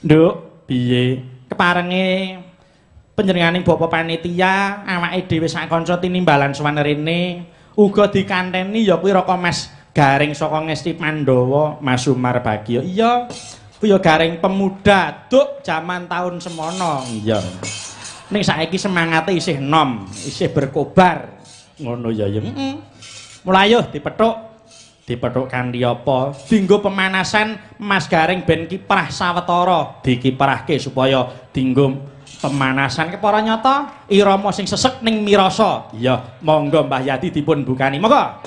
Nduk, piye? Keparenge panjenenganing Bapak Panitia, awake dhewe sak kanca tinimbalan sowan rene, uga dikanteni ya kuwi Raka Mas Gareng saka Ngesti Pandhawa, Mas Umar Bagio. Iya, kuwi ya Gareng pemuda duk jaman taun semono. Iya. Ning saiki semangate isih enom, isih berkobar. Ngono ya ya. Heeh. Mulayo dipethuk. Dipethuk kanthi apa? Dinggo pemanasan Mas Gareng ben kiprah sawetara, dikiprahke supaya dinggo pemanasan kepara nyata irama sing sesek ning mirasa. Iya, monggo Mbah Yadi dipun bukani. Monggo.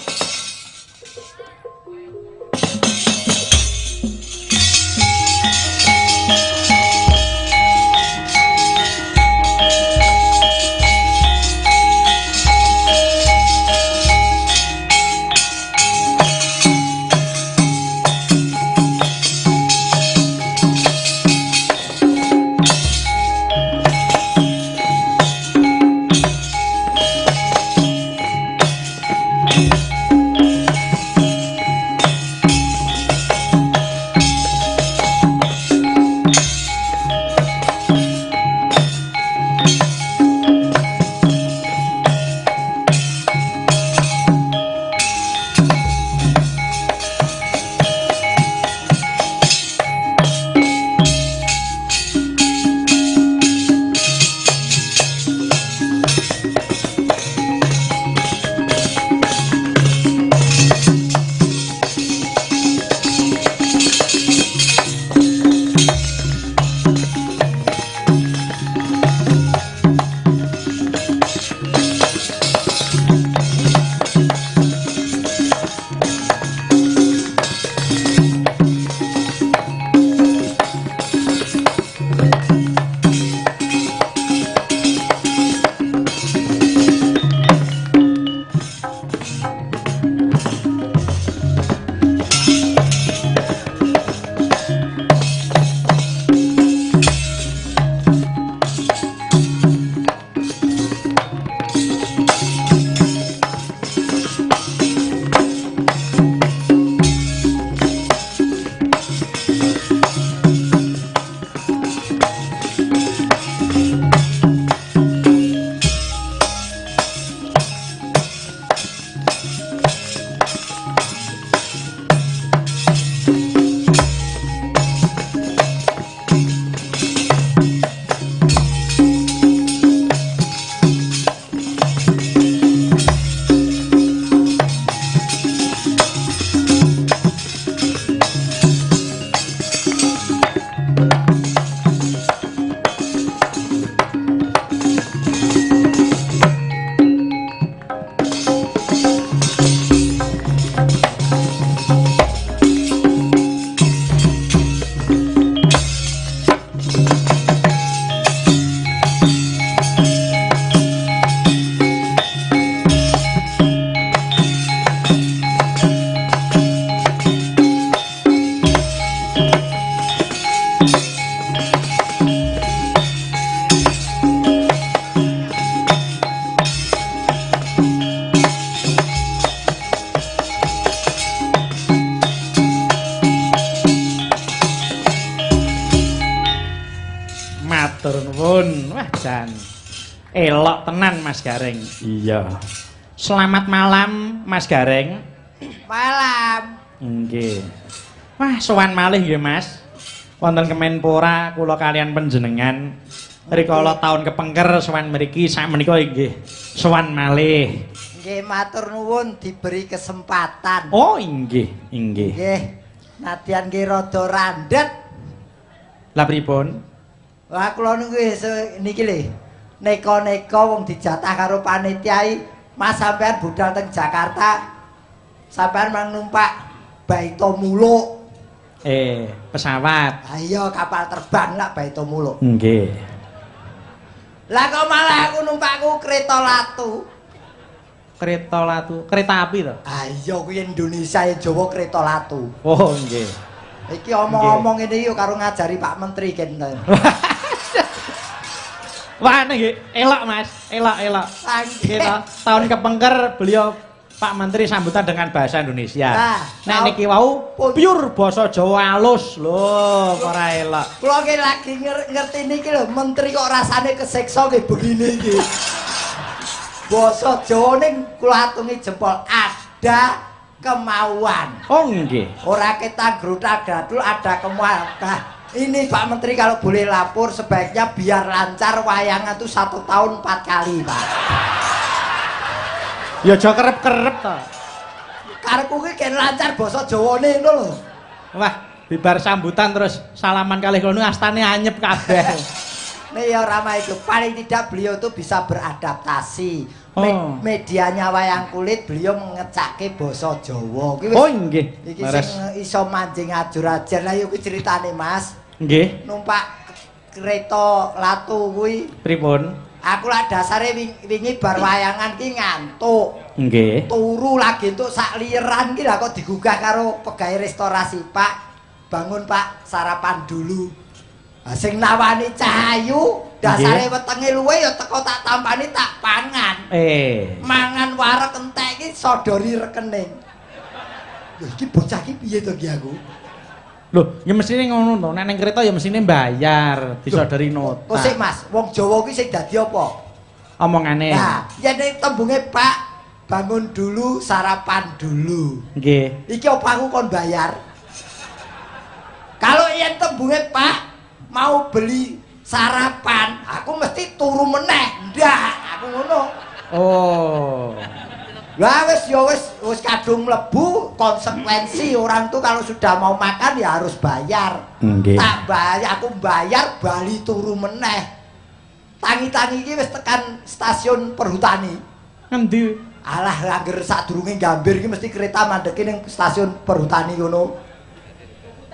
Matur nuwun. Wah, jan. Elok tenan Mas Gareng. Iya. Selamat malam Mas Gareng. Malam. Nggih. Wah, sowan malih nggih Mas. Wonten Kemenpora kula kalian panjenengan rikala taun kepengker sowan mriki sakmenika nggih sowan malih. Nggih, matur nuwun diberi kesempatan. Oh, inggih, inggih. Nggih. Nadyan nggih rada randhet. Lah pripun? Wah, kula niku niki lho. Neka-neka wong dijatah karo panitia iki, Mas sampean budal teng Jakarta. Sampean mang numpak Baito Muluk. Pesawat. Ha iya, kapal terbang lak Baito Muluk. Nggih. Lah kok malah aku numpakku kereta latu. Kereta latu, kereta api to? Ha iya, kuwi Indonesia ya Jawa kereta latu. Oh, nggih. Iki omong-omong ngene iki karo ngajari Pak Menteri kene. Wah, nggih, elok Mas, elok elok. Nggih. Tahun kepengker beliau Pak Menteri sambutan dengan bahasa Indonesia. Nah, nek niki wau pure basa Jawa alus lho, ora elok. Kula ki lagi ngerti niki lho, menteri kok rasane kesiksa nggih begini iki. Basa Jawa ning kula atungi jempol, ada kemauan. Oh nggih. Ora ketang grutak-gratul, ada kemauan. Nah, ini Pak Menteri kalau boleh lapor, sebaiknya biar lancar wayangan tuh 1 tahun 4 kali, Pak. Ya aja kerep-kerep to. Karepku ki ben lancar basa Jawane ngono lho. Wah, bibar sambutan terus salaman kalih kono astane anyep kabeh. Nih ya Rama itu paling tidak beliau tuh bisa beradaptasi. Medianya wayang kulit beliau mengecake basa Jawa. Ki wis Oh nggih. iki Leres. sing iso manjing ajur-ajar. Lah ya kuwi ceritane, Mas. Nggih. Numpak kereta latu kuwi. Pripun? Aku lah dasare wingi bar wayangan ki ngantuk. Nggih. Turu lagi entuk sak liran ki lah kok digugah karo pegawai restorasi, "Pak, bangun Pak, sarapan dulu." Lah sing nawani cahayu, dasare wetenge luwe ya teko tak tampani tak pangan. Mangan wareg entek iki sodori rekening. Lho iki bocah iki piye to ki aku? Lho, ya mestine ngono to. Nek ning kereta ya mestine bayar, disodori nota. Kok sik Mas, wong Jawa ki sing dadi apa? Omongane. Nah, yen ning tembunge "Pak, bangun dulu, sarapan dulu." Nggih. Iki apa aku kon bayar? Kalau yen tembunge "Pak, mau beli sarapan," aku mesti turu meneh. Ndak, aku ngono. Oh. Lah wis ya wis wis kadung mlebu konsekuensi, orang tuh kalau sudah mau makan ya harus bayar. Tak bayar, aku bayar bali turu meneh. Tangi-tangi iki wis tekan stasiun Perhutani. Ngendi? Alah, angger sadurunge Gambir iki mesti kereta mandeke ning stasiun Perhutani kono.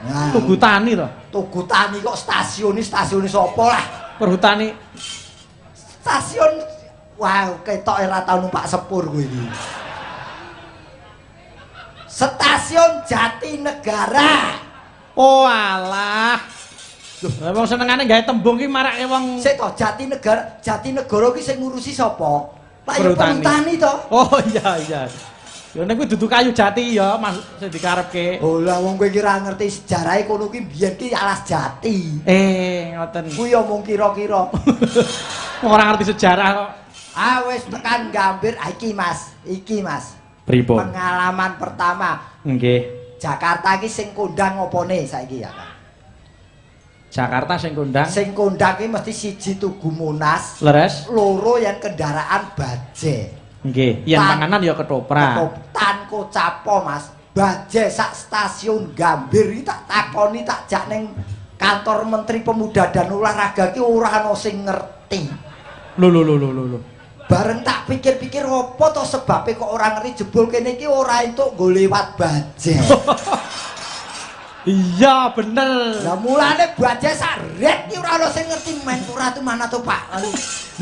Nah, Tugu Tani to. Tugu Tani kok stasiun, stasiun sapa lah? Perhutani. Stasiun. Wah, ketok ora tau numpak sepur kowe iki. Stasiun Jatinegara. Oh alah. Lah wong senengane gawe tembung ki marake wong. Sik to, Jatinegara, Jatinegara ki sing ngurusi sapa? Lah ya Perhutani. Perhutani to. Oh iya. Ya nek kuwi dudu kayu jati ya, Mas, sing dikarepke. Oh lah wong kowe iki ora ngerti sejarahe, kono kuwi biyen ki alas jati. Ngoten. Kuwi ya mung kira-kira. Wong ora ngerti sejarah kok. Ah wis tekan Gambir, ah, iki Mas, iki Mas. Pripun? Pengalaman pertama. Nggih. Jakarta iki sing kondang opone saiki ya, Pak? Jakarta sing kondang. Sing kondang ki mesti siji Tugu Monas, Leres. loro yang kendaraan bajai. Nggih, yen panganan ya ketoprak. Tanko capo Mas, bajai sak stasiun Gambir iki tak takoni, tak jak ning kantor Menteri Pemuda dan Olahraga ki ora ana sing ngerti. Lho lho lho lho lho. Bareng tak pikir-pikir apa to sebabe kok ora ngerti, jebul kene iki ora entuk nggo lewat bajai. Iya, bener. Lah mulane bajai sak ret ki ora ana sing ngerti Menpora itu mana tuh, Pak.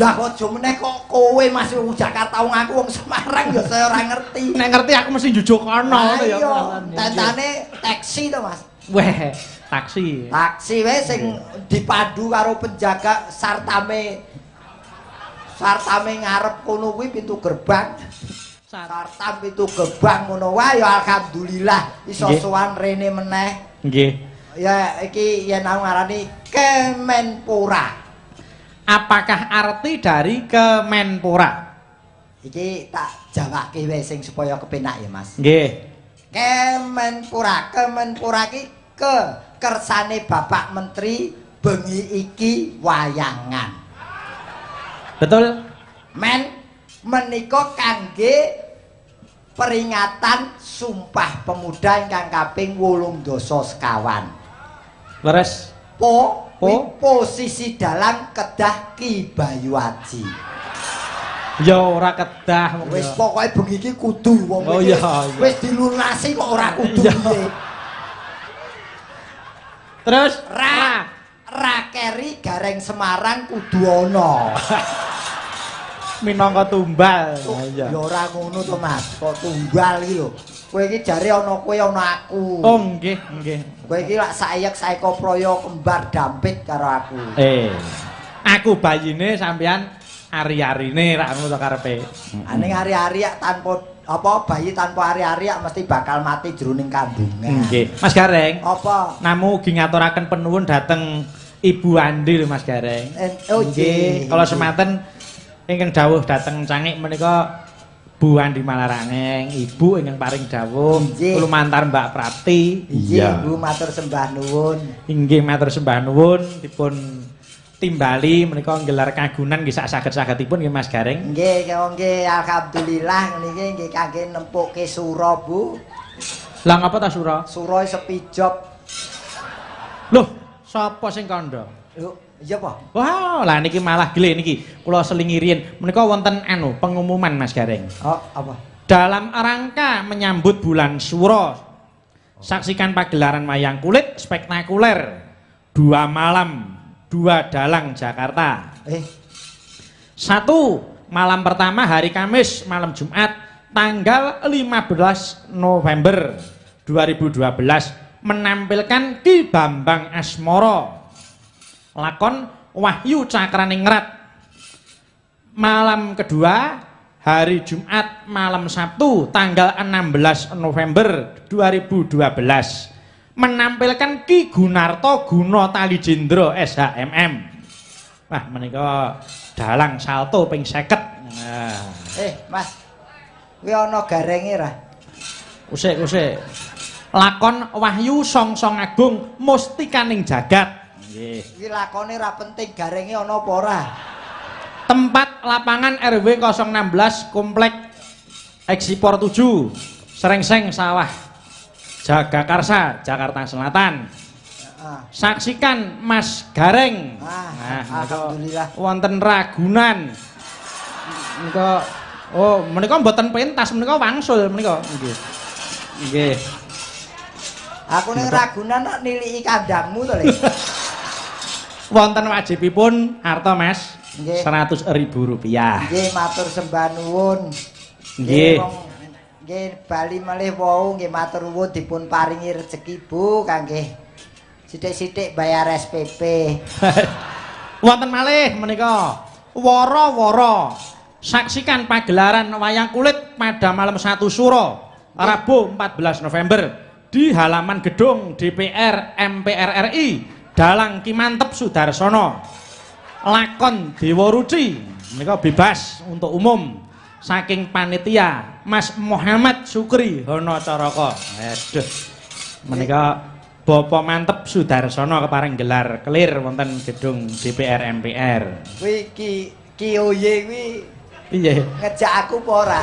Lah kok aja meneh kok kowe Mas wong Jakarta, wong aku wong Semarang ya saya ora ngerti. Nek ngerti aku mesti njujuk kono ngono ya. Iya, tentane taksi to, Mas. Weh, taksi. Taksi wae sing dipandu karo penjaga sartame. Sartame ngarep kono kuwi pintu gerbang. Sartam pintu gerbang ngono wae ya alhamdulillah iso sowan rene meneh. Nggih. Ya iki yen aku ngarani Kemenpora. Apakah arti dari Kemenpora? Iki tak jawabke wae sing supaya kepenak ya, Mas. Nggih. Kemenpora, Kemenpora iki ke kersane Bapak Menteri bengi iki wayangan. Betul? Men menika kangge peringatan Sumpah Pemuda ingkang kaping 85. Leres. Po, Po? posisi dalang kedah Ki Bayu Aji. Ya ora kedah wong Wis ya. pokoke bengi iki kudu wong Oh, iki iya, iya. wis dilunasi kok ora kudu piye. Terus Ra ra keri Gareng Semarang kudu ana. Minangka tumbal. Iya. Ya ora ngono to Mas, kok tumbal iki lho. Kowe iki jare ana kowe ana aku. Oh nggih, nggih. Kowe iki lak saeyek saeka praya kembar dampit karo aku. Aku bayine sampean ari-arine rak ngono to karepe. Ning ari-ari yak tanpa apa bayi tanpa ari-ari mesti bakal mati jroning kandungan. Nggih. Mas Gareng. Apa? Namu ugi ngaturaken penuwun dhateng Ibu Andi lho Mas Gareng. Oh nggih. Kala semanten ingkang dawuh dhateng Cangik menika Bu Andi Malarangeng, ibu ingkang paring dawuh lumantar Mbak Prapti. Nggih, Bu matur sembah nuwun. Inggih matur sembah nuwun dipun timbali menika nggelar kagunan nggih sak saged-sagedipun nggih Mas Gareng. Nggih, nggih alhamdulillah niki nggih kangge nempukke sura, Bu. Lah ngapa ta sura? Sura sepi job. Loh, sapa sing kandha? Lho, iya apa? Wah, lah niki malah gele niki. Kula selingi riyin menika wonten anu pengumuman Mas Gareng. Oh, apa? Dalam rangka menyambut bulan Suro, saksikan pagelaran wayang kulit spektakuler 2 malam 2 dalang Jakarta. 1 malam pertama hari Kamis malam Jumat tanggal 15 November 2012 menampilkan Ki Bambang Asmoro lakon Wahyu Cakraningrat. Malam kedua hari Jumat malam Sabtu tanggal 16 November 2012 menampilkan Ki Gunarto Guno Talijendro SHMM. Wah, menika dalang salto ping 50. Nah. Mas. Kuwi ana garenge ra? Usik, usik. Lakon Wahyu Songsong Agung Mustikaning Jagat. Nggih. Iki lakone ra penting, garenge ana apa ora? Tempat lapangan RW 016 Komplek Eksipor 7 Serengseng Sawah Jagakarsa, Jakarta Selatan. Saksikan Mas Gareng. Nah, alhamdulillah. Wonten Ragunan. Menika oh, menika mboten pentas, menika wangsul menika. Nggih. Nggih. Aku ning Ragunan kok niliki kandangmu to, Le. Wonten wajibipun arta, Mas. Nggih. 100.000 rupiah. Nggih, matur sembah nuwun. Nggih. Nggih, bali malih wau nggih matur nuwun dipun paringi rejeki Bu kangge sithik-sithik bayar SPP. Wonten malih menika wara-wara. Saksikan pagelaran wayang kulit pada malam 1 Suro Rabu 14 November di halaman gedung DPR MPR RI Dalang Ki Manteb Sudarsono. Lakon Dewa Ruci menika bebas untuk umum. Saking panitia Mas Muhammad Sukri Hono Caraka. Aduh. Menika Bapak Manteb Sudarsono kepareng gelar kelir wonten gedung DPR MPR. Kuwi Ki Ki Oye kuwi piye? Ngejak aku apa ora?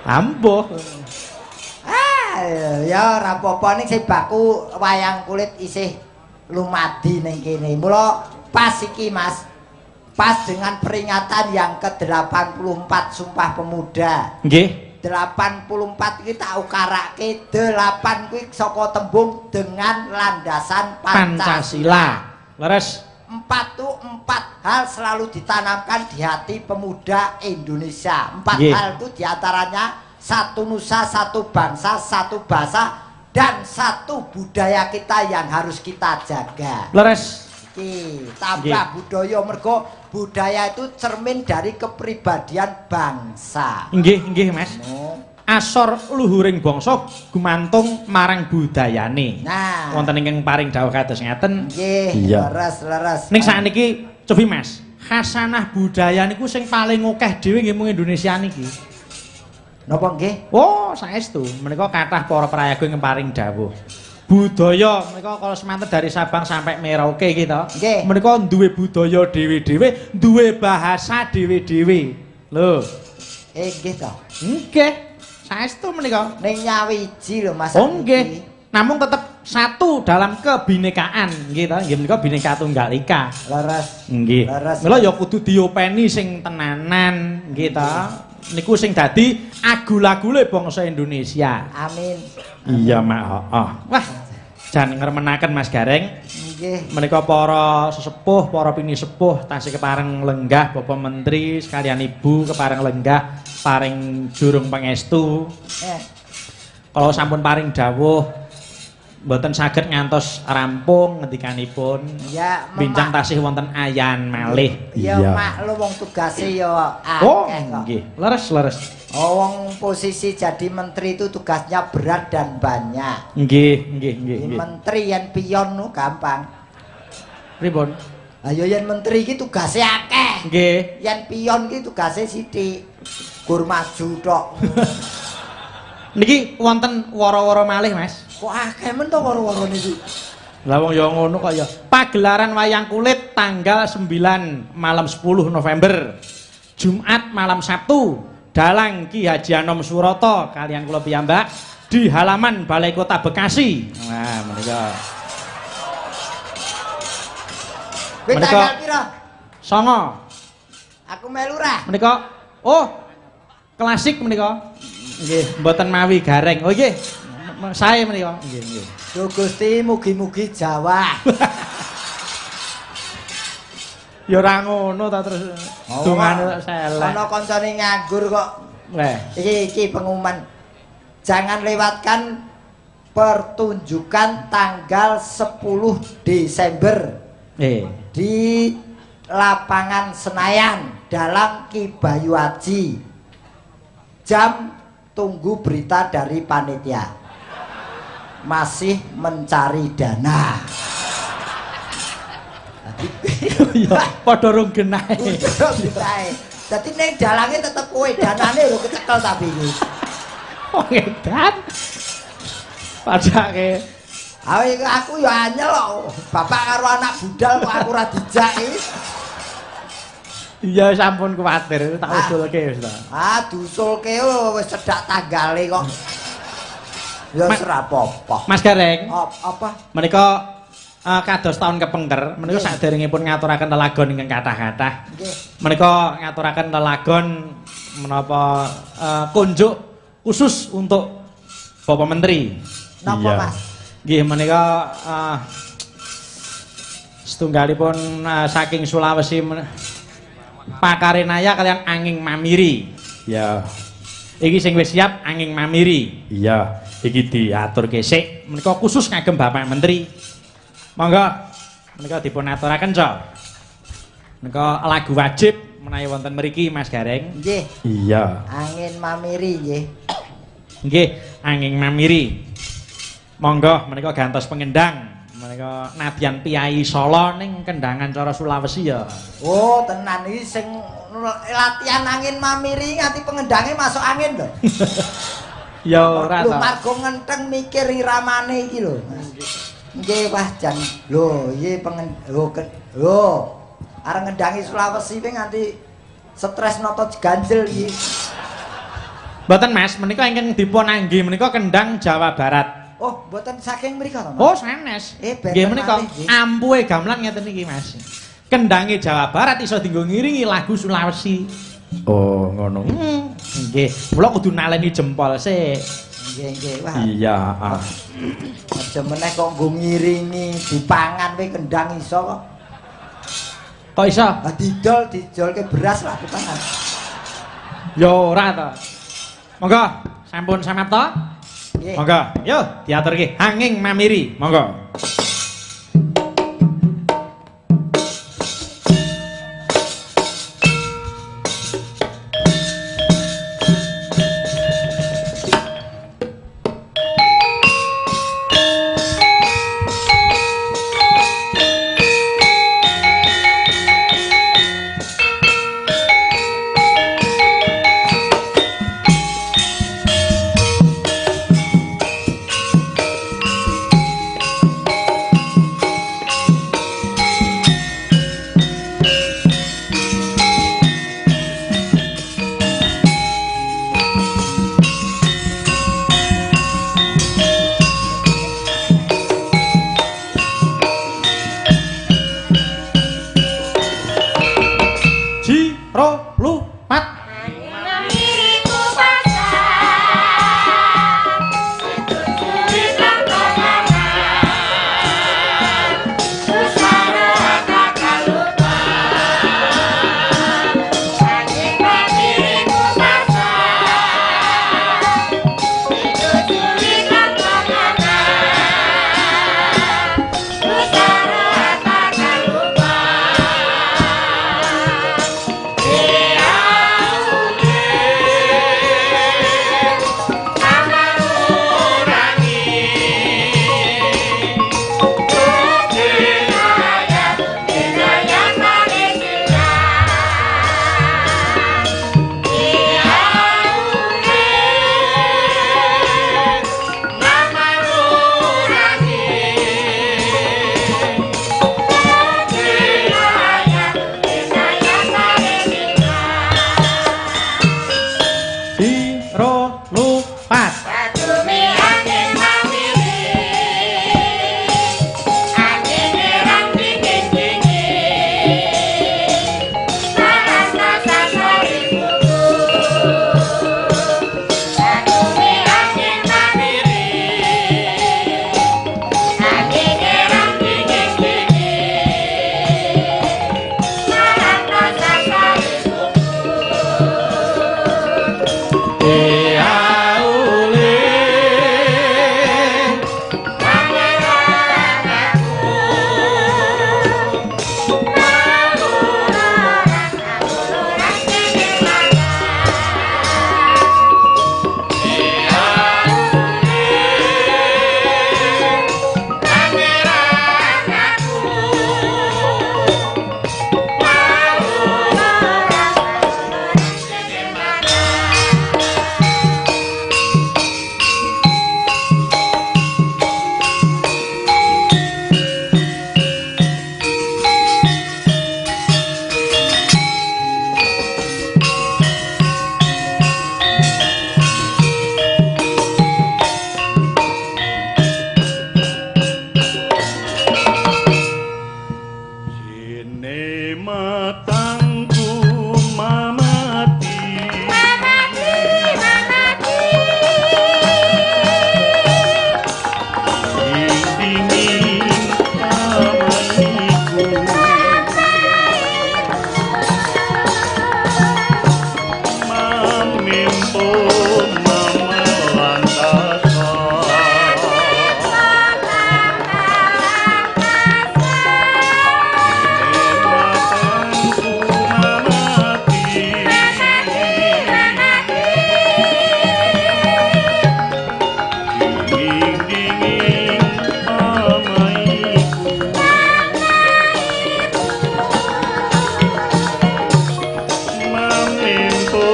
Ampuh. Ah, ya ora apa-apa ning sing baku wayang kulit isih lumadi ning kene. Mula pas iki Mas. Pas dengan peringatan yang ke-84 Sumpah Pemuda. Nggih. 84 iki tak ukarake 8 kuwi saka tembung dengan landasan Pancasila. Leres. 4 tuh 4 hal selalu ditanamkan di hati pemuda Indonesia. 4 Nggih. hal itu diantaranya satu nusa, satu bangsa, satu bahasa, dan satu budaya kita yang harus kita jaga. Leres. Iki tambah budaya mergo budaya itu cermin dari kepribadian bangsa. Nggih, nggih Mas. No. Asor luhuring bangsa gumantung marang budayane. Nah. Wonten ingkang paring dawuh kados ngaten. Nggih, leres leres. Ning sakniki cobi Mas, khasanah budaya niku sing paling akeh dhewe nggih mung Indonesia niki. Napa nggih? Oh, saestu menika kathah para prayaga ingkang paring dawuh. Budaya menika kalau semanten dari Sabang sampai Merauke gitu. Nggih. Menika duwe budaya dhewe-dhewe, duwe bahasa dhewe-dhewe. Lho. Nggih to. Nggih. Saestu menika. Ning nyawiji lho Mas. Oh nggih. Namung tetep satu dalam kebinekaan nggih to. Nggih menika Bhinneka Tunggal Ika. Leres. Nggih. Leres. Mila ya kudu diopeni sing tenanan nggih to. Niku sing dadi agul-agule bangsa Indonesia. Amin. Iya, Mak. Heeh. Wah, jan ngremenaken Mas Gareng. Nggih. Menika para sesepuh, para pinisepuh tasih kepareng lenggah Bapak Menteri sekalian Ibu kepareng lenggah paring jurung pangestu. Kalau sampun paring dawuh mboten saged ngantos rampung ngendikanipun. Ya, bincang tasih wonten ayan malih. Ya maklum wong tugase ya akeh Oh, kok. nggih. Leres, leres. Oh, wong posisi jadi menteri itu tugasnya berat dan banyak. Nggih, nggih, nggih, nggih. Menteri yen pion nu gampang. Pripun? Ayo yen menteri iki tugase akeh. Nggih. Yen pion iki tugase sithik. Gur maju tok. Niki wonten wara-wara malih, Mas. Kok akeh men to wara-wara niki? Lah wong ya ngono kok ya. Pagelaran wayang kulit tanggal 9 malam 10 November. Jumat malam Sabtu, dalang Ki Haji Anom Suroto kalian kula piyambak di halaman Balai Kota Bekasi. Nah, menika. Kuwi tanggal pira? 9. Aku melu ra. Menika oh klasik menika. Nggih, mboten mawi gareng. Oh nggih. Sae menika. Nggih, nggih. Duh Gusti, mugi-mugi Jawa. Ya ora ngono ta terus dongane tok selek. Ana kancane nganggur kok. Leh, iki pengumuman. Jangan lewatkan pertunjukan tanggal 10 Desember. Di lapangan Senayan dalam Ki Bayu Aji. Jam tunggu berita dari panitia. Masih mencari dana. Ya padha rung genahe. Dadi ning dalange tetep kowe, danane lho kecekel tapi iki. Wong edan. Padake. Awe aku ya anyel kok. Bapak karo anak budal kok aku ora dijak iki. Iya sampun kuwatir, tak usulke wis ta. Ah, diusulke wis cedhak tanggale kok. Ya wis ora apa-apa. Mas Gareng. Apa? Menika kados taun kepengker, menika saderengipun ngaturaken lelagon ingkang kathah-kathah. Nggih. Menika ngaturaken lelagon menapa kunjuk khusus untuk Bapak Menteri. Napa, Mas? Nggih, menika setunggalipun saking Sulawesi Pakarenaya kalian Anging Mamiri. Ya. Iki sing wis siap Anging Mamiri. Iya, iki diaturke sik menika khusus kagem Bapak Menteri. Monggo menika dipun aturaken, Cok. Menika lagu wajib menawi wonten mriki Mas Gareng. Nggih. Iya. Angin Mamiri nggih. Nggih, Angin Mamiri. Monggo menika gantos pengendang. Menika nadyan Piyai Solo ning kendangan cara Sulawesi ya. Oh, tenan iki sing latihan Angin Mamiri nganti pengendange masuk angin lho. Ya ora ta. Lho margo ngenteng mikir iramane iki lho. Nggih, wah jan. Lho, iki pengen lho lho. Arep ngendangi Sulawesi kuwi nganti stres nata ganjel iki. Mboten Mas, menika ingkang dipun angge menika kendang Jawa Barat. Oh, mboten saking mriku to, Mas? Oh, sanes. Nggih menika ampuhe gamelan ngeten iki, Mas. Kendange Jawa Barat iso dienggo ngiringi lagu Sulawesi. Oh, ngono. Nggih, kula kudu naleni jempol sik. Nggih, nggih. Wah. Iya, heeh. Aja meneh kok nggo ngiringi dipangan kowe kendang iso kok. Kok iso? Lah didol, dijolke beras lah dipangan. Ya ora to. Monggo, sampun samapta. Monggo, yo diaturke Anging Mamiri. Monggo. Matangku mamati. Mamati, mamati. Dingin amaiku. Mamempo mamalantasa. Matangku mamati. Dingin amaiku. Mamempo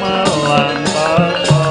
mamalantasa.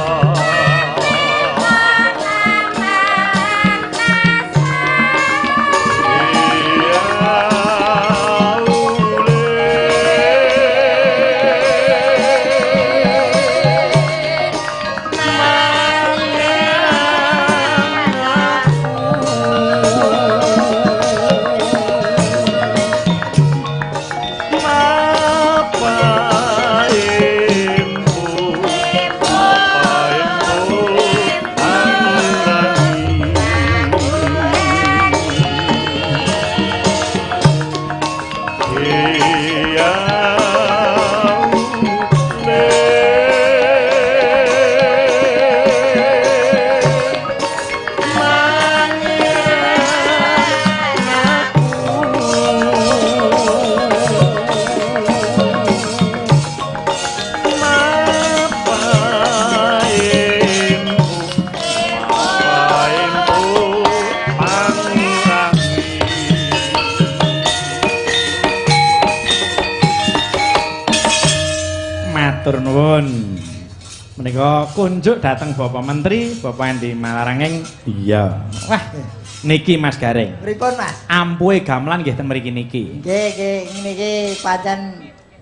Matur nuwun. Menika kunjuk dhateng Bapak Menteri, Bapak Andi Malarangeng. Iya. Wah, niki Mas Gareng. Pripun, Mas? Ampuhe gamelan nggih ten mriki niki. Nggih, nggih, ngene iki pancen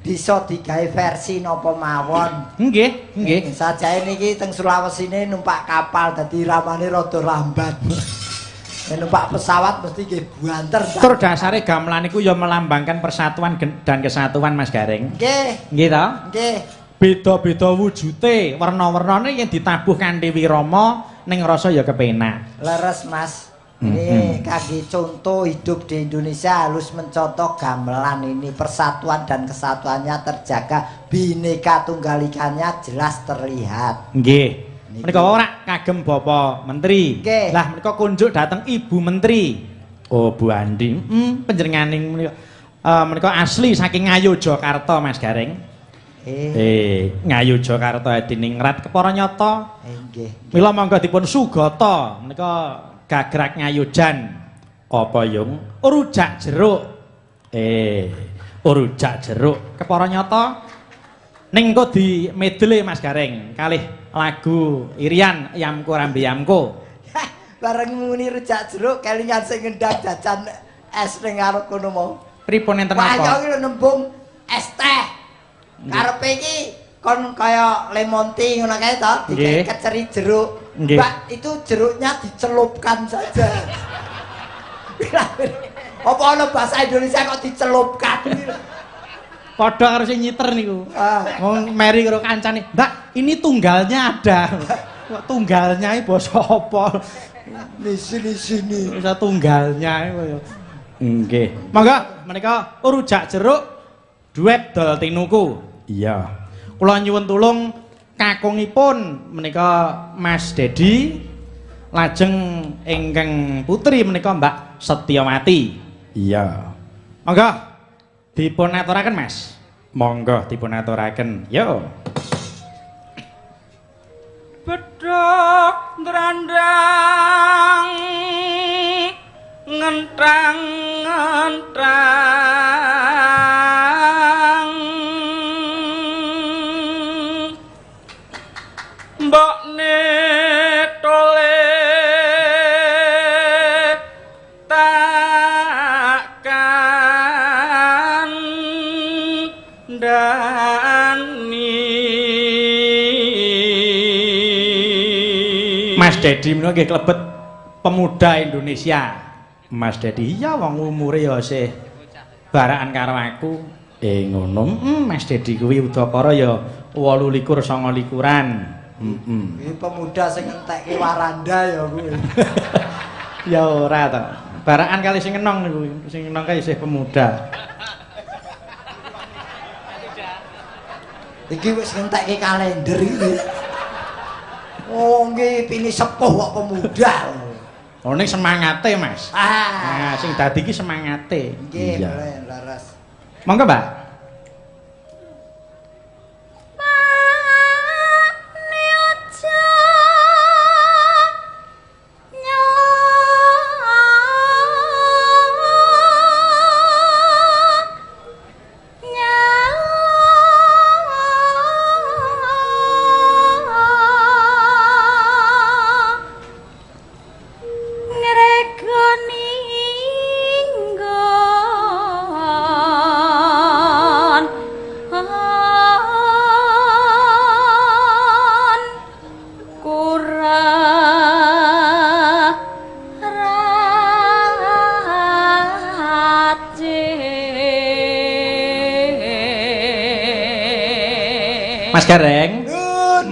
bisa digawe versi napa mawon. Nggih, nggih. Sajae niki teng Sulawesine numpak kapal dadi ramane rada lambat. Nek numpak pesawat mesti nggih buanter. Tur dasare gamelan iku ya melambangkan persatuan dan kesatuan Mas Gareng. Nggih, Nggih ta? nggih. Beda-beda wujute, werna-wernane yen ditabuh kanthi wirama ning rasa ya kepenak. Leres, Mas. Ini kangge contoh hidup di Indonesia harus mencontoh gamelan ini, persatuan dan kesatuannya terjaga, bineka tunggal ikanya jelas terlihat. Nggih. Niki. Menika ora kagem Bapak Menteri. Nggih. Lah menika kunjuk dhateng Ibu Menteri. Oh, Bu Andi. Panjenenganing menika menika asli saking Ngayogyakarta Mas Gareng. Ngayogyakarta Hadiningrat kepara nyata. Nggih. Mila monggo dipun sugata menika gagrak Ngayojan. Apa yung? Rujak jeruk. Rujak jeruk kepara nyata. Ning engko di medley Mas Gareng kalih lagu Irian Yamko Rambe Yamko. Bareng muni rujak jeruk kelingan sing ngendang jajan es ning ngarep kono mau. Pripun enten Wah, apa? iki lho nembung es teh. Karepe iki kon kaya lemon tea ngono kae to, Nggih. dikeceri jeruk. Nggih. Mbak, itu jeruknya dicelupkan saja. Apa ana bahasa Indonesia kok dicelupkan? Padha karo sing nyiter niku. Ah. Wong meri karo kancane, "Mbak, ini tunggalnya ada." Kok tunggalnya iki basa apa? Di sini sini. Bisa tunggalnya iku ya. Nggih. Monggo menika rujak jeruk duet dol tinuku. Iya. Kula nyuwun tulung kakungipun menika Mas Dedi, lajeng ingkang putri menika Mbak Setiawati. Iya. Monggo dipun aturaken Mas. Monggo dipun aturaken. Yo. Bedhog ndrandang ngentrang ngentrang mbokne tole takkan dani. Mas Dedi menika nggih klebet pemuda Indonesia. Mas Dedi iya wong umure ya sih Barakan karo aku. Ngono. Mas Dedi kuwi udakara ya 28 29-an. Heeh. Iki pemuda sing ngentekke waranda ya kuwi. Ya ora to. Barakan kali sing enong niku, sing enong kae isih pemuda. Iki wis ngentekke kalender iki. Oh, nggih pini sepuh kok pemuda. Oh ning semangate, Mas. Ah. Nah, sing dadi iki semangate. Nggih, boleh laras. Monggo, Mbak. Mas Gareng,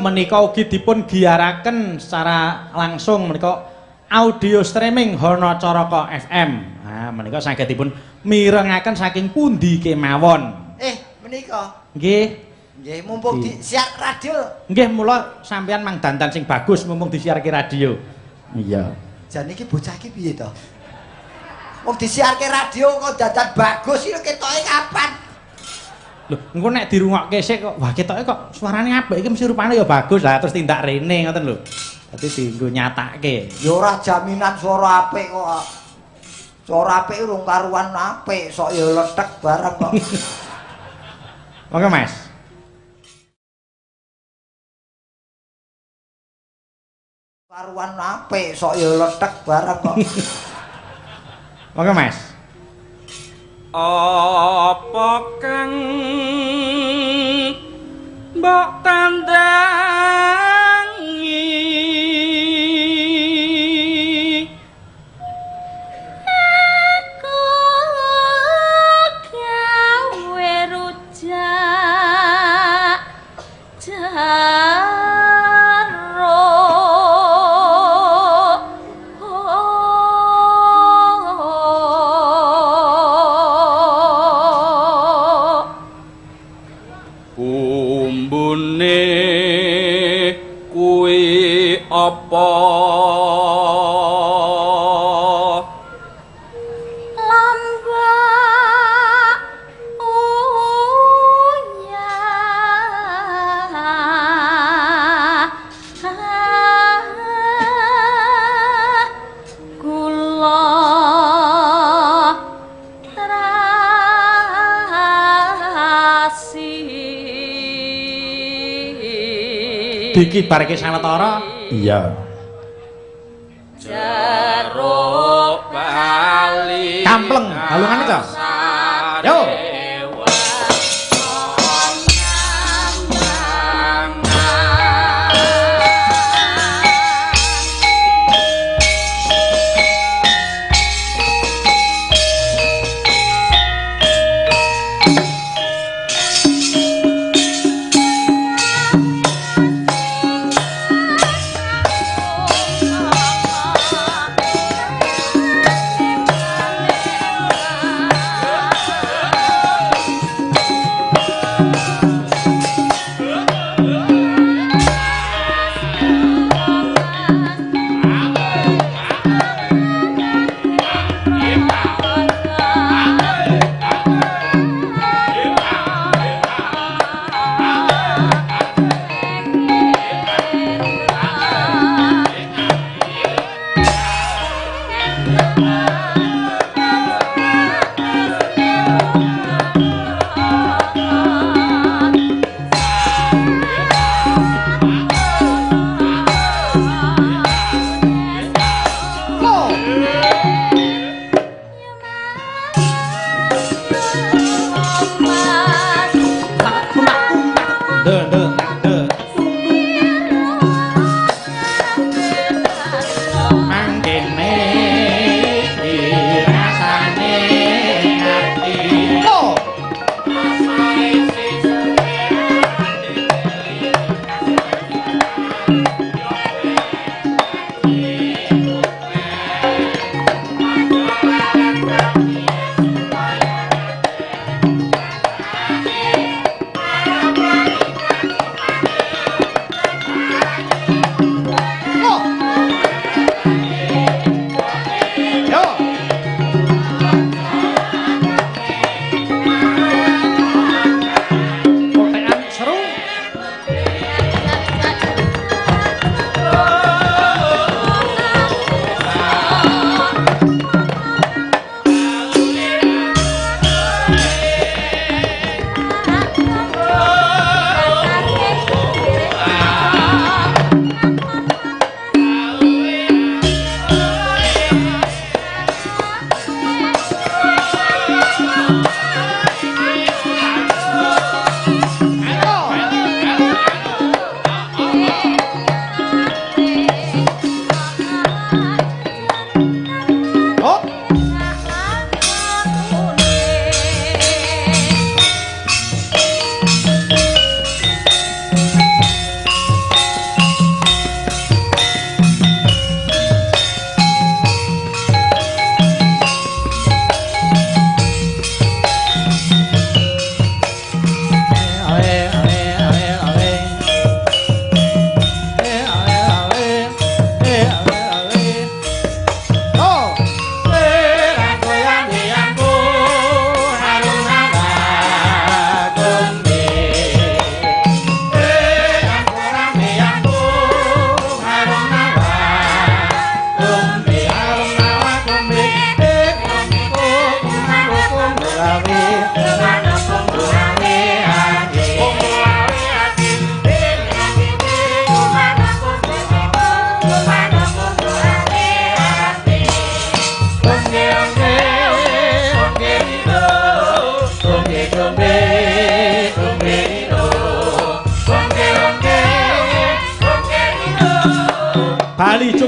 menika ugi dipun giyaraken secara langsung menika audio streaming Hono Caraka FM. Nah, menika saged dipun mirengaken saking pundi kemawon. Menika. Nggih. Nggih, mumpung di siar radio. Nggih, mula sampeyan mang dandan sing bagus mumpung disiarke radio. Iya. Jan iki bocah iki piye to? Wong disiarke radio kok dandan bagus iki ketoke kapan? Lho, engko nek dirungokke sik kok wah ketoke kok suarane apik iki mesti rupane ya bagus lah terus tindak rene ngoten lho. Dadi dienggo nyatake. Ya ora jaminan suara apik kok. Suara apik urung karuan apik, sok ya lethek bareng kok. Monggo, Mas. Karuan apik, sok ya lethek bareng kok. Monggo, Mas. Apa kang mbok tandangi aku gawe rujak jaruk bumbune kuwi apa lombok uyah gula terasi. Dikibarke sawetara. Iya. Jeruk bali Kampleng, halungane to. Yo.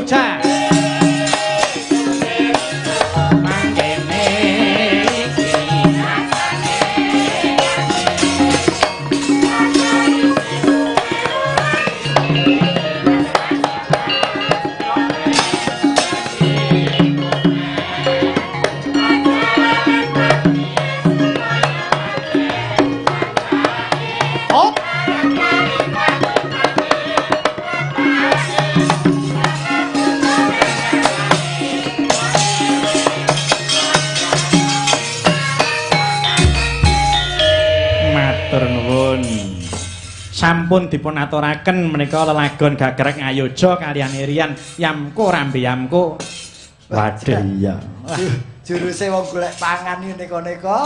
Jogja. Mangkene iki. Oh. Matur nuwun. Sampun dipun aturaken menika lelagon gagrek Ngayogya kaliyan Irian Yamko Rambe Yamko. Waduh iya. Wah, Juruse wong golek pangan iki neko-neko.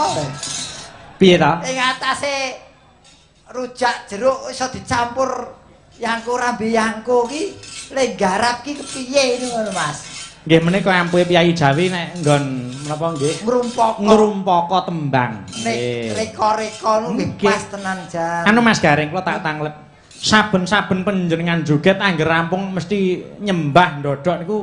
piye ta? Ing atase rujak jeruk iso dicampur yangko rambe yangko ki le garap ki kepiye ini ngono Mas. Nggih menika ampuhe Piyayi Jawi nek nggon menapa nggih? Ngrumpaka. Ngrumpaka tembang. Nek Nggih. reka-reka nu nggih Nggih. pas tenan jan. Anu Mas Gareng kula tak tanglet. Saben-saben panjenengan joget angger rampung mesti nyembah ndodhok niku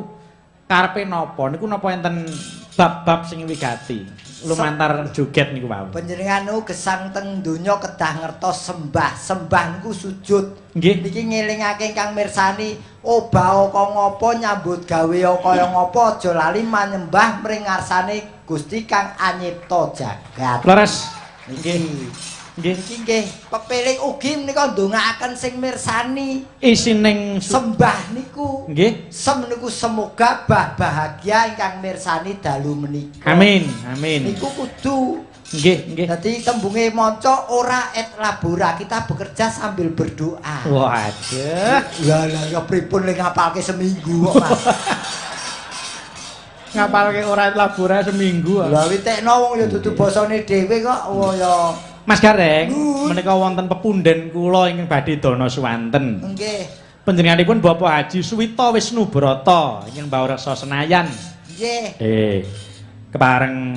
karepe napa? Niku napa enten bab-bab sing wigati lumantar joget niku wau. Panjenengan niku gesang teng donya kedah ngertos sembah. Sembah niku sujud. Nggih. Niki ngelingake ingkang mirsani obah kaya ngapa nyambut gawe kaya ngapa aja lali manyembah mring ngarsane Gusti kang anyipta jagat. Leres. Niki. Nggih. Niki nggih pepiling ugi menika ndongaaken sing mirsani Isining sembah niku. nggih. Sem niku semoga bah bahagia ingkang mirsani dalu menika. Amin. Amin. Niku kudu. Nggih, nggih. Dadi tembunge maca ora et labora, kita bekerja sambil berdoa. Waduh. Lah lah ya pripun le ngapalke seminggu kok Mas. Ngapalke ora labora seminggu. Lah witekno wong ya dudu basane dhewe kok wah ya. Mas Gareng, Nuwun. menika wonten pepunden kula ingkang badhe dana suwanten. Nggih. Panjenenganipun Bapak Haji Suwito Wisnu Brata ingkang mbaureksa Senayan. Nggih. Kepareng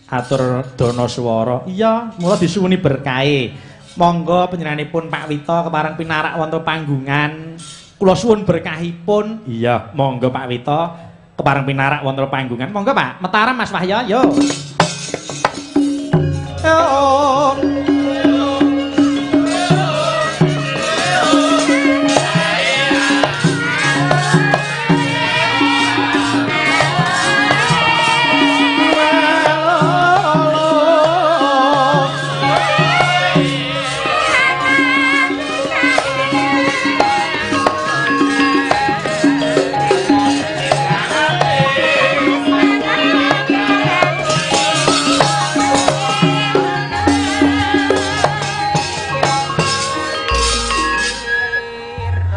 atur dana swara. Iya, mula disuwuni berkahe. Monggo panjenenganipun Pak Wito kepareng pinarak wonten panggungan. Kula suwun berkahipun. Iya, monggo Pak Wito kepareng pinarak wonten panggungan. Monggo Pak, Mataram Mas Wahya, yo. Oh.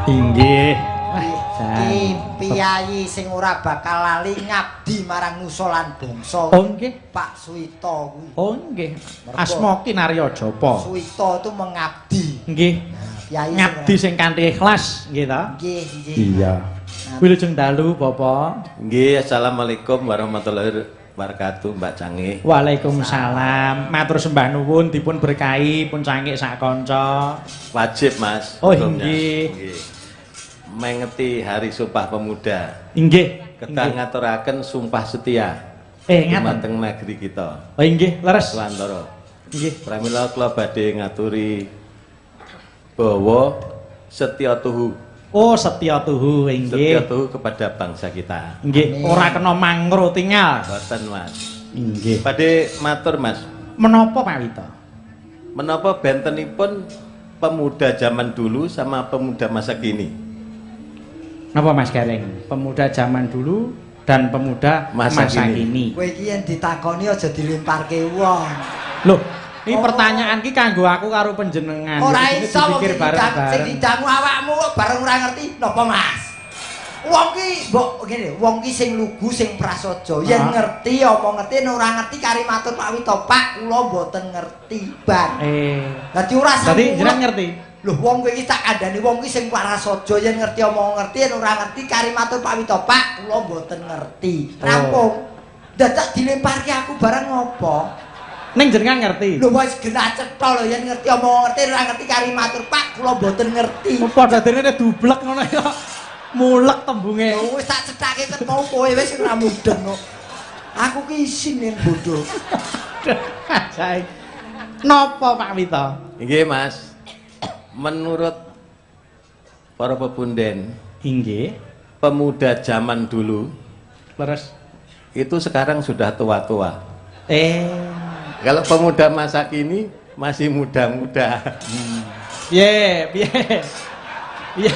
Inggih. Iki piyayi sing ora bakal lali ngabdi marang nusa lan bangsa. Oh nggih. Pak Suwito kuwi. Oh nggih. Asma Kinarya Japa. Suwito itu mengabdi. Nggih. Piyayi sing Ngabdi sing kanthi ikhlas, nggih ta? Nggih, nggih. Iya. Wilujeng dalu, Bapak. Nggih, assalamualaikum warahmatullahi wabarakatuh, Mbak Canggih. Waalaikumsalam. Matur sembah nuwun dipun berkahi pun cangik sak kanca. Wajib, Mas. Oh, hukumnya. nggih. Nggih. Mengeti Hari Sumpah Pemuda. Inggih. Kedah ngaturaken sumpah setia Ngaten. dumateng negeri kita. Oh inggih, leres. Swantara. Nggih. Pramila kula badhe ngaturi bahwa setia tuhu, Oh, setya tuhu setia inggih. tuhu kepada bangsa kita. Nggih, ora kena mangro tingal. Boten, Mas. Inggih. Badhe matur, Mas. Menapa Pak Wito? Menapa bentenipun pemuda zaman dulu sama pemuda masa kini? Napa Mas Gareng? Pemuda zaman dulu dan pemuda masa, Masa kini. kini. Kowe iki yen ditakoni aja dilemparke wong. Loh, ini pertanyaan ki kanggo aku karo panjenengan. Ora Ini iso wong dipikir sing didangu sing bareng-bareng. didangu awakmu kok bareng ora ngerti napa Mas. Wong ki mbok ngene, wong ki sing lugu sing prasaja. Yen Ah. ngerti apa ngerti yen ora ngerti kari matur Pak Wito, Pak kula mboten ngerti, Bang. Dadi ora Dadi sanggup. jenengan ngerti? Lho wong kowe iki tak kandhani wong ki sing prasaja yen ngerti omong ngerti yen ora ngerti kari matur Pak Wito, Pak kula mboten ngerti. Rampung. Dadak dilemparke aku barang ngopo? Ning jenengan ngerti. Lho wis genah cetha lho yen ngerti omong ngerti ora ngerti kari matur Pak kula mboten ngerti. Padha dene dublek ngono ya. Mulek tembunge. Lho wis tak cethake ket mau kowe wis ora mudeng kok. Aku ki isin yen bodho. Ajaib. Napa Pak Wito? Nggih, Mas. Menurut para pepunden, Inggih. pemuda zaman dulu Leres. itu sekarang sudah tua-tua. Kalau pemuda masa kini masih muda-muda. Piye, piye. Piye.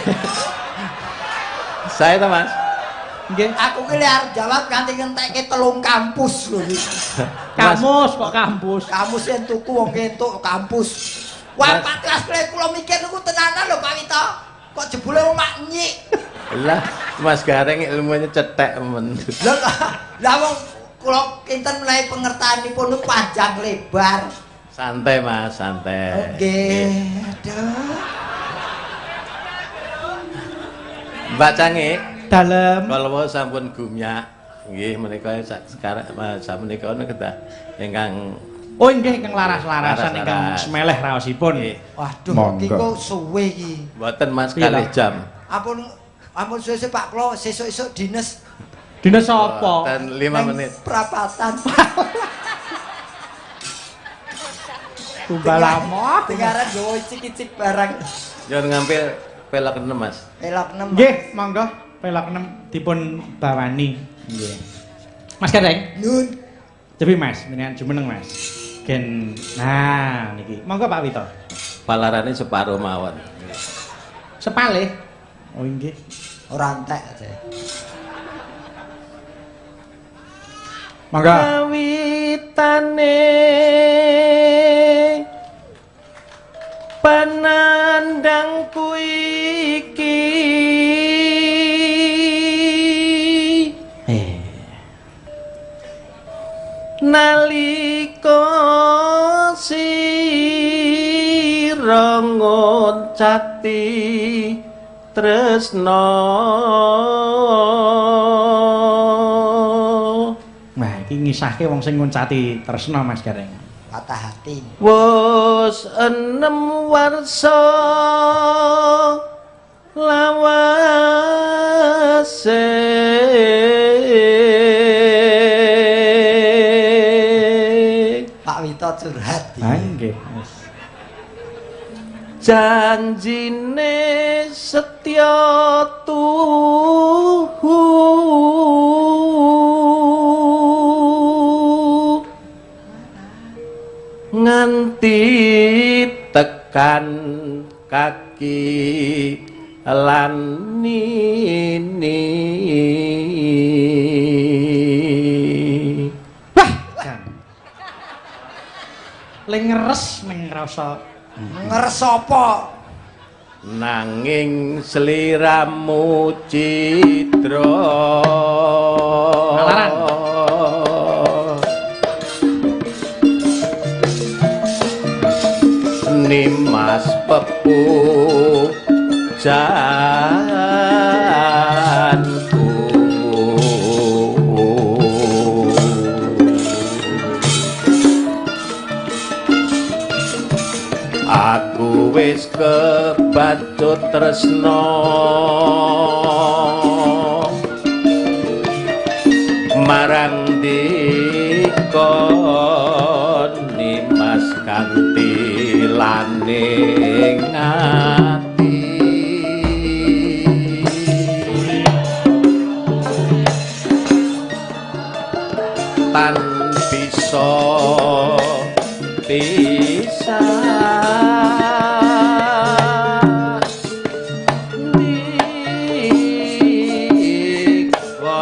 Saya toh, Mas. Nggih. Aku ki lek arep jawab kanthi ngentekke 3 kampus lho iki. Kamus kok kampus. Kamus yen tuku wong entuk kampus. Wah, Mas. 14 kle kula mikir niku tenanan lho Pak Wito. Kok jebule omah nyik. Lah, Mas Gareng ilmunya cetek men. Lah lah wong kula kinten menawi pengertaanipun niku panjang lebar. Santai, Mas, santai. Oke, aduh. Mbak Cange, Dalem. kalau sampun gumyak, nggih menika sekarang samenika kedah ingkang Oh inggih ingkang laras-larasan ingkang Laras-laras. semeleh raosipun. Nggih. Waduh, Monggo. iki kok suwe iki. Mboten Mas Piye, kalih Pak? jam. Ampun ampun suwe-suwe Pak kula sesuk-esuk dines Dines sapa? Mboten 5 neng menit. Prapatan. Tumbal amoh. Dengaran nggawa icik-icik barang. Jangan ngambil pelok 6, Mas. Elok 6. Nggih, monggo pelok 6 dipun bawani. Nggih. Mas Gareng, Nun. cepi Mas, jenengan jumeneng Mas. Gen nah niki. Monggo Pak Wito. Palarane separo mawon. Sepalih. Oh inggih. Ora entek aja. Monggo. Kawitane panandangku iki nalika sira ngoncati tresna. Wah, iki ngisahke wong sing nguncati tresna Mas Gareng. Patah hati. Wus enem warsa lawase Pak Wito curhat iki. Ah nggih. Wis. Janjine setya tuhu nganti tekan kaki lan nini. Wah, jan. Le ngeres ning rasa. Ngeres apa? Nanging sliramu cidra. Malaran. Nimas pepu janku aku wis kebacut tresna marang dika nimas kanthi laning ati tan bisa pisah dika.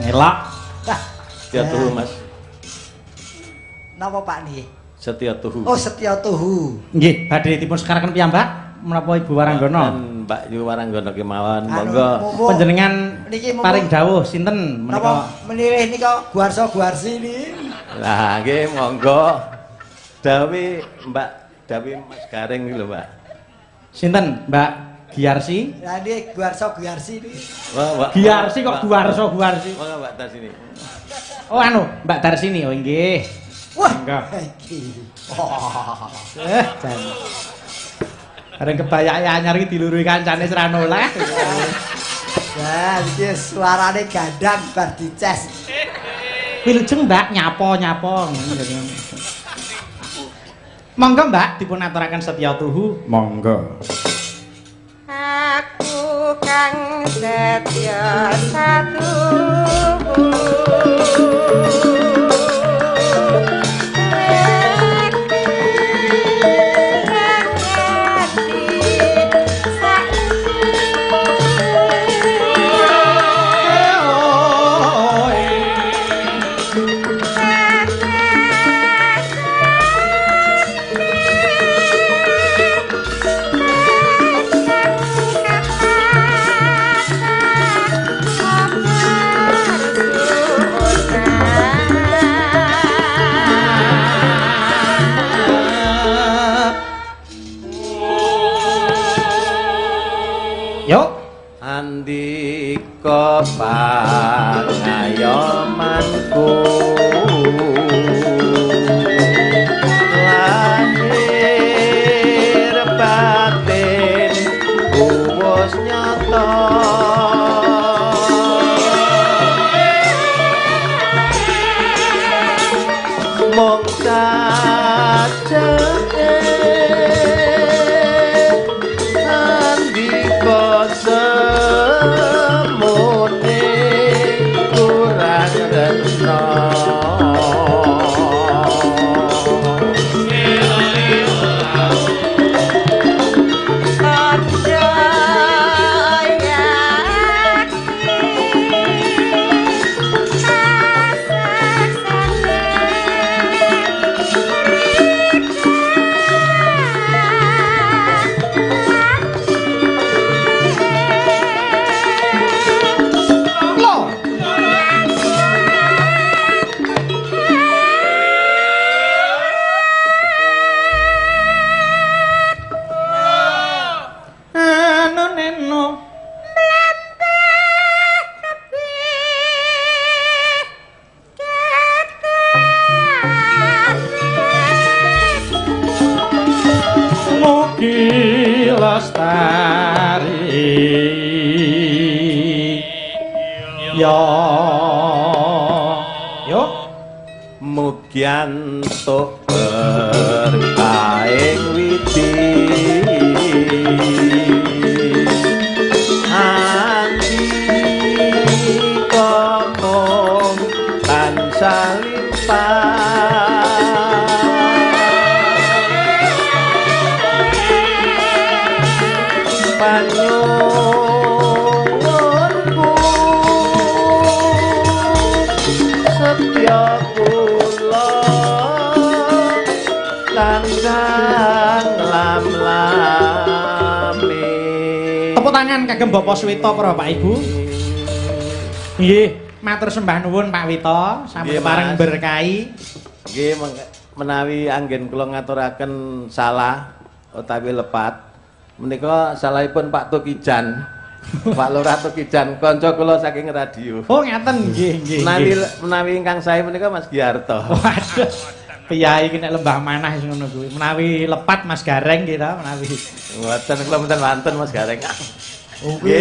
Ngelak. Setia tuhu Mas, Napa Pak niki? setia tuhu. Oh, setya tuhu. Nggih, badhe dipun sekaraken piyambak menapa Ibu Waranggono? Dan Mbak Yu Waranggono kemawon, Anu, monggo. mumpung- Panjenengan Niki mumpung- paring dawuh sinten Napa menika? menilih nika guarso-guarsi niki? Lah nggih monggo. Dawi Mbak, Dawi Mas Gareng iki lho, Mbak. Sinten Mbak Giarsi? Lah niki guarso-guarsi niki. Wah, Mbak. Giarsi kok Mbak. Guarso Guarsi. Monggo Mbak tas ini. Oh anu, Mbak Darsini. Oh nggih. Wah, Enggak. iki. Oh. Jan. Areng kebayake anyar iki diluruhi kancane wis ra noleh. Ya, iki suarane gandang bar dices. Wilujeng Mbak nyapa-nyapa ngono. Monggo Mbak dipun aturaken setya tuhu. Monggo. Aku kang setya satu. Yuk. Andika pangayomanku lahir batin wus nyata mung sajake andika semune kurang retna. Lho. Anu neno. Mugi lestari. Yo. Yo. Mugi antuk berkahing widi andika mung tansah limpah panyuwunku setya kula tansah lam-lami. Tepuk tangan kagem Bapak Suwito para Bapak Ibu. Nggih, matur sembah nuwun Pak Wito, sampun Nggih, pareng Mas. berkahi. Nggih, menawi anggen kula ngaturaken salah utawi lepat menika salahipun Pak Tukijan. Pak Lurah Tukijan kanca kula saking radio. Oh, ngaten nggih, nggih. Menawi nggih. menawi ingkang sae menika Mas Giarto. Waduh. Piyai iki nek lembah manah wis ngono kuwi. Menawi lepat Mas Gareng ki ta, menawi. Mboten kula mboten wonten Mas Gareng. Kuwi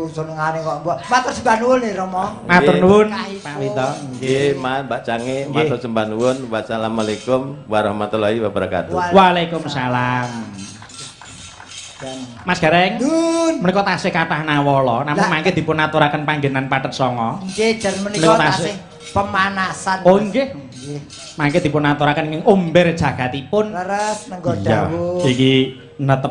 senengane kok mbok. Matur sembah nuwun nih Rama. Matur Nggih. nuwun Pak Wito. Nggih, Mas Mbak Cange, Nggih. matur sembah nuwun. Wassalamualaikum warahmatullahi wabarakatuh. Waalaikumsalam. Mas Gareng, Nun. menika tasih kathah nawala, namung Lah. mangke dipun aturaken panggenan Pathet Sanga. Nggih, jan menika Menika tasih. tasih pemanasan. Oh nggih, Nggih. mangke dipun aturaken ing omber jagatipun. Leres nenggo dawuh. Iki netep